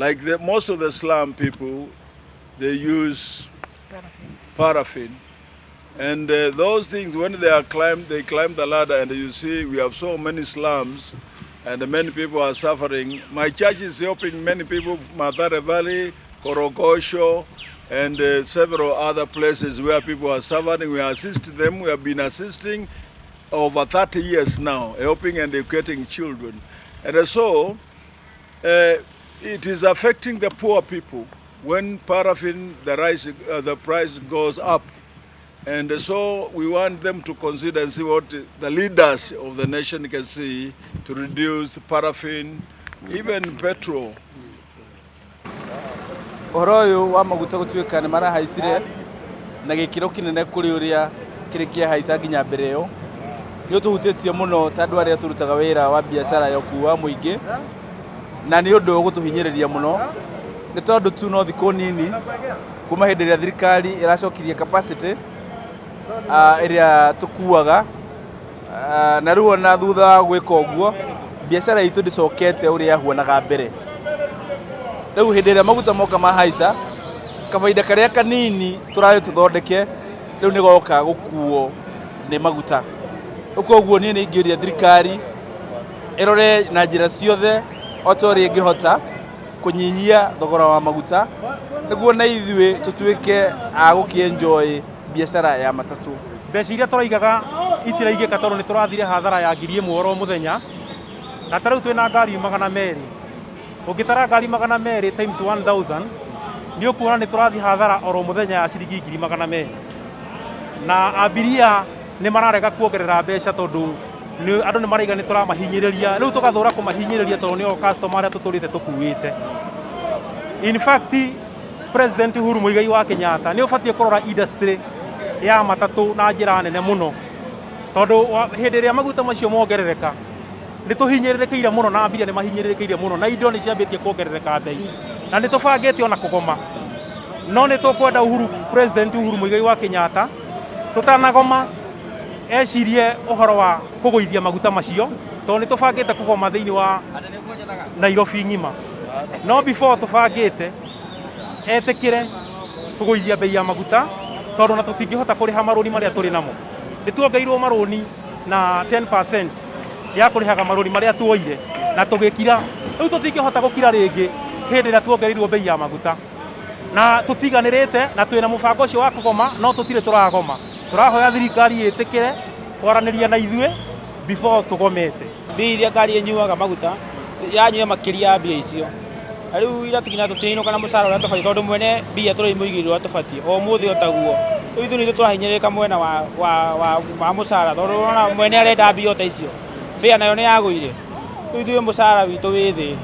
Like most of the slum people, they use paraffin. And those things, when they are climbed, they climb the ladder, and you see we have so many slums, and many people are suffering. My church is helping many people, Mathare Valley, Korogocho, and several other places where people are suffering. We assist them. We have been assisting over 30 years now, helping and educating children. And so it is affecting the poor people when paraffin, the price goes up. And so we want them to consider and see what the leaders of the nation can see to reduce the paraffin, even petrol. Ũhoro ũyũ wa maguta gũtuĩka nĩ marahaicire na gĩkĩro kĩnene kũrĩ ũrĩa kĩrĩ kĩahaica nginya mbere ĩyo, nĩ ũtũhutĩtie mũno ta andũ arĩa tũrutaga wĩra wa biacara ya ũkui wa mũingĩ, na nĩ ũndũ ũgũtũhinyĩrĩria mũno, nĩ tondũ tu no thikũ nini kuma hĩndĩ ĩrĩa thirikari ĩracokirie capacity ĩrĩa tũkuaga, na rĩu ona thutha wa gwĩka ũguo, biacara itũ ndĩcokete ũrĩa yahuanaga mbere. Rĩu hĩndĩ ĩrĩa maguta moka mahaica, kabaida karĩa kanini tũrarĩ tũthondeke rĩu nĩ goka gũkuo nĩ maguta. Rĩu koguo niĩ nĩ ingĩũria thirikari ĩrore na njĩra ciothe o ta ũrĩa ĩngĩhota kũnyihia thogora wa maguta, nĩguo na ithuĩ tũtuĩke a gũkĩ-enjoy biacara ya matatũ. Mbeca iria tũraigaga itiraigĩka, tondũ nĩ tũrathire hathara ya 1000 oro mũthenya. Na ta rĩu twĩna ngari 200. Ũngĩtara ngari 200 times 1000, nĩ ũkuona nĩ tũrathiĩ hathara oro mũthenya ya ciringi 200,000. Na abiria nĩ mararega kuongerera mbeca, tondũ andũ nĩ maraiga nĩ tũramahinyĩrĩria. Rĩu tũgathũra kũmahinyĩrĩria, tondũ nĩo customer arĩa tũtũrĩte tũkuĩte. In fact, President Uhuru Muigai wa Kenyatta nĩ ũbatiĩ kũrora industry ya matatũ na njĩra nene mũno, tondũ hĩndĩ ĩrĩa maguta macio mongerereka, nĩ tũhinyĩrĩrĩkĩire mũno, na abiria nĩ mahinyĩrĩrĩkĩire mũno, na indo nĩ ciambĩtie kuongerereka bei, na nĩ tũbangĩte ona kũgoma. No nĩ tũkwenda Uhuru, President Uhuru Muigai wa Kenyatta, tũtanagoma, ecirie ũhoro wa kũgũithia maguta macio, tondũ nĩ tũbangĩte kũgoma thĩinĩ wa Nairobi ng'ima. No before tũbangĩte, etĩkĩre kũgũithia bei ya maguta, tondũ na tũtingĩhota kũrĩha marũni marĩa tũrĩ namo. Nĩ tuongeirwo marũni na 10% ya kũrĩhaga marũni marĩa tuoire na tũgĩkira. Rĩu tũtingĩhota gũkira rĩngĩ hĩndĩ ĩrĩa tuongereirwo bei ya maguta, na tũtiganĩrĩte na twĩna mũbango ũcio wa kũgoma, no tũtirĩ tũragoma. Tũrahoya thirikari ĩtĩkĩre kwaranĩria na ithuĩ before tũgomete. Mbia iria ngari ĩnyuaga maguta yanyua makĩria ya mbia icio, na rĩu ira tũkinya tũtinũka na mũcara ũrĩa tũbatiĩ, tondũ mwene mbia tũrĩmũigĩrĩra ũrĩa tũbatiĩ o mũthĩ o taguo. Rĩu ithuĩ nĩ ithuĩ tũrahinyĩrĩrĩka mwena wa mũcara, tondũ ũrona mwene arenda mbia o ta icio, fare nayo nĩ yagũire. Rĩu ithuĩ mũcara witũ wĩ thĩ.